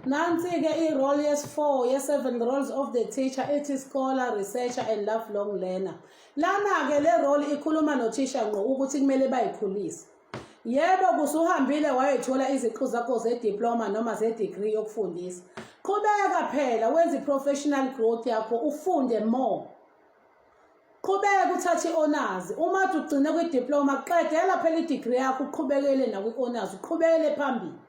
Nansi-ke i-role yes-4 ye-seven roles of the teacher ethi scholar, researcher and lifelong learner. Lana-ke le role ikhuluma nothisha ngqo ukuthi kumele bayikhulise. Yebo, kusuhambile wayoyithola iziqu zakho ze-diploma noma ze-degree yokufundisa. Qhubeka phela wenze i-professional growth yakho ufunde more. Qhubeka uthathe i-honors. Uma uthi ugcine kwi-diploma, qedela phela i-degree yakho uqhubekele nakwi-honors, uqhubekele phambili.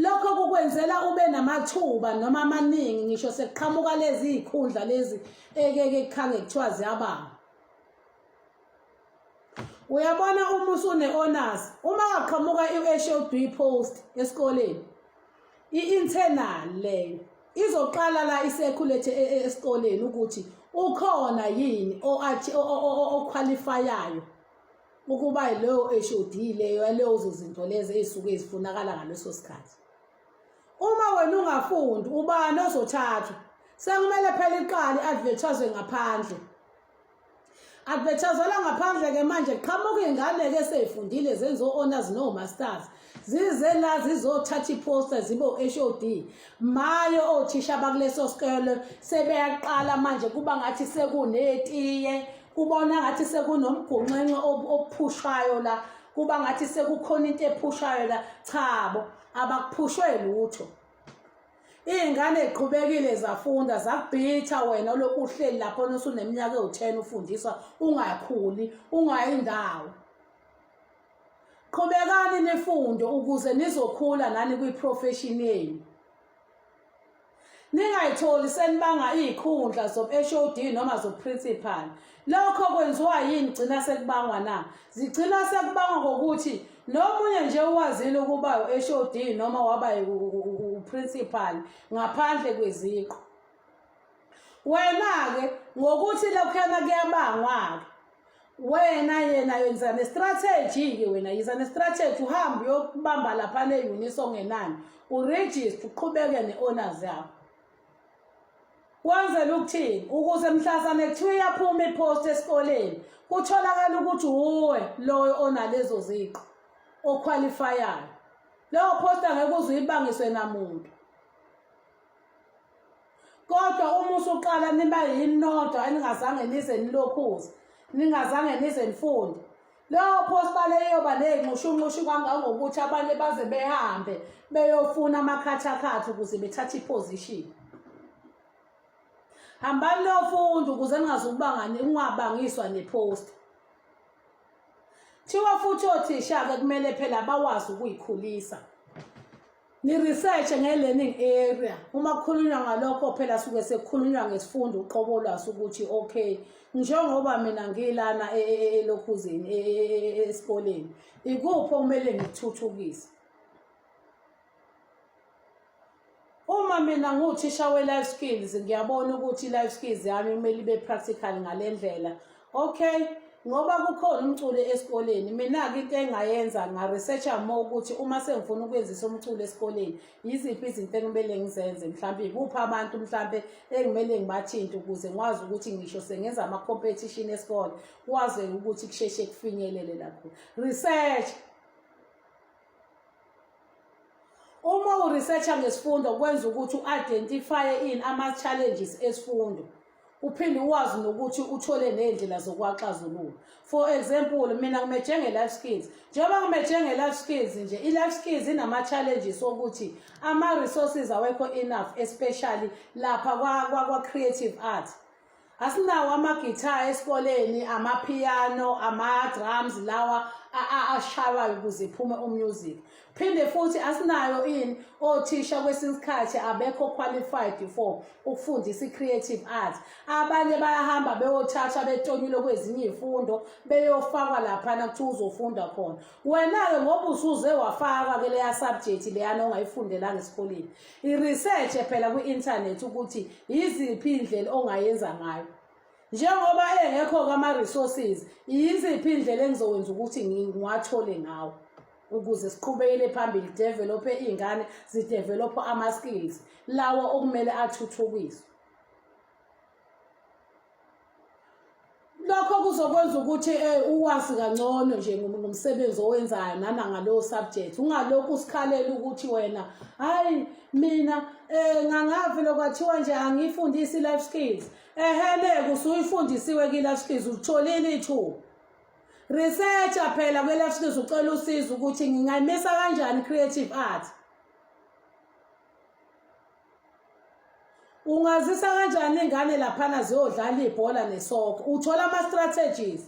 Lokho kukwenzela ube namathuba noma amaningi ngisho sekuqhamuka lezi iy'khundla lezi ekeke kukhange kuthiwa ziyabamba. Uyabona uma usune-honors, uma kaqhamuka i-HOD post esikoleni, i-internal leyo izoqala la isekhulete e, e, esikoleni ukuthi ukhona yini okhwalifayayo ukuba leyo HOD leyo yalezo zinto lezo ey'suke zifunakala ngaleso sikhathi. Uma wena ungafundi ubani ozothathwa? Sekumele phela iqale i-advertise ngaphandle. Advertiselwa ngaphandle-ke manje qhamuka iy'ngane-ke esey'fundile zenze o-honors no-masters zize la zizothatha i-poster zibe o-HOD maye othisha bakuleso sikole sebeyaqala manje kuba ngathi sekunetiye kubona ngathi sekunomgunxenxe ophushwayo la kuba ngathi sekukhona into ephushayo la chabo abakuphushwe lutho Iy'ngane y'qhubekile zafunda zakubhitha wena olokhu uhleli lapho usuneminyaka ewu-10 ufundiswa ungakhuli ungayi ndawo. Qhubekani nifunde ukuze nizokhula nani kwi-profession yenu. Ningayitholi senibanga iy'khundla zobu-HOD noma zobu-principal. Lokho kwenziwa yini gcina sekubangwa na? Zigcina sekubangwa ngokuthi nomunye nje uwazile ukuba u-HOD noma waba u-principal ngaphandle kweziqu. Wena-ke ngokuthi lokhuyana kuyabangwa-ke wena yena yenza ne-strategy-ke wena yiza ne-strategy uhambe uyokubamba laphana e-unisa ongenani urejiste uqhubeke ne-honors yakho. Wenzela ukuthini? Ukuze mhlazane kuthiwa iyaphuma ipost esikoleni, kutholakala ukuthi wuwe loyo onalezo ziqu okhwalifayayo. Leyo post angeke uze uyibangiswe namuntu. Kodwa uma usuqala niba yinodwa eningazange nize nilokhuze, ningazange nize nifunde, Leyo posta leyo iyoba ney'nxushunxushu kangangokuthi abanye baze behambe beyofuna amakhathakhatha ukuze bethathe iposition. Hambani niyofunda ukuze ningazukubangani ungabangiswa neposta. Thiwa futhi othisha-ke kumele phela bawazi ukuyikhulisa. Ni-research nge-learning area. Uma kukhulunywa ngalokho phela suke sekukhulunywa ngesifundo uqobo lwaso ukuthi okay njengoba mina ngilana e, e, e, elokhuzeni esikoleni ikuphi okumele ngikuthuthukise. Uma mina ngiwuthisha we-life skills ngiyabona ukuthi i-life skills yami kumele ibe practical ngale ndlela. Okay, ngoba kukhona umculo esikoleni mina-ke into engayenza nga-research-a more ukuthi uma sengifuna ukwenzisa umculo esikoleni yiziphi izinto ekumele ngizenze mhlawumbe ikuphi abantu mhlawumbe ekumele ngibathinte ukuze ngikwazi ukuthi ngisho sengenza ama-competition esikole kwazeke ukuthi kusheshe kufinyelele lapho research. Uma uresearcha ngesifundo kwenza ukuthi u-identifye ini ama-challenges esifundo uphinde uwazi nokuthi uthole ney'ndlela zokuwaxazulula. For example, mina ngimeje nge-life skills. Njengoba ngimeje nge-life skills nje, i-life skills inama-challenges okuthi ama-resources awekho enough, especially lapha kwa-creative art. Asinawo ama-guitar esikoleni, amaphiyano, ama-drums lawa ashaywayo ukuze iphume umusic. Phinde futhi asinayo ini othisha kwesinye isikhathi abekho qualified for ukufundisa i-creative art. Abanye bayahamba beyothatha betonyulwe kwezinye iy'fundo beyofakwa laphana kuthiwa uzofunda khona. Wena-ke ngoba usuze wafakwa ke leya subject leyana ongayifundelanga esikoleni, I-research phela kwi-internet ukuthi yiziphi iy'ndlela ongayenza ngayo. Njengoba engekho-ke ama-resources, yiziphi iy'ndlela engizowenza ukuthi ngiwathole ngawo ukuze siqhubekele phambili develophe iy'ngane zidevelophe ama-skills lawa okumele athuthukiswe. Lokho kuzokwenza ukuthi uwazi kangcono nje ngomsebenzi owenzayo nanangalowo subject. Ungalokhu usikhalela ukuthi wena, hayi mina ngangavele kwathiwa nje angiyifundisi i-life skills. Ehele usuyifundisiwe ki-life skills, utholile ithuba. Researcher phela kwi-life skills, ucela usizo ukuthi ngingayimisa kanjani creative art. Ungazisa kanjani ingane laphana ziyodlala ibhola nesoccer? Uthola ama-strategies.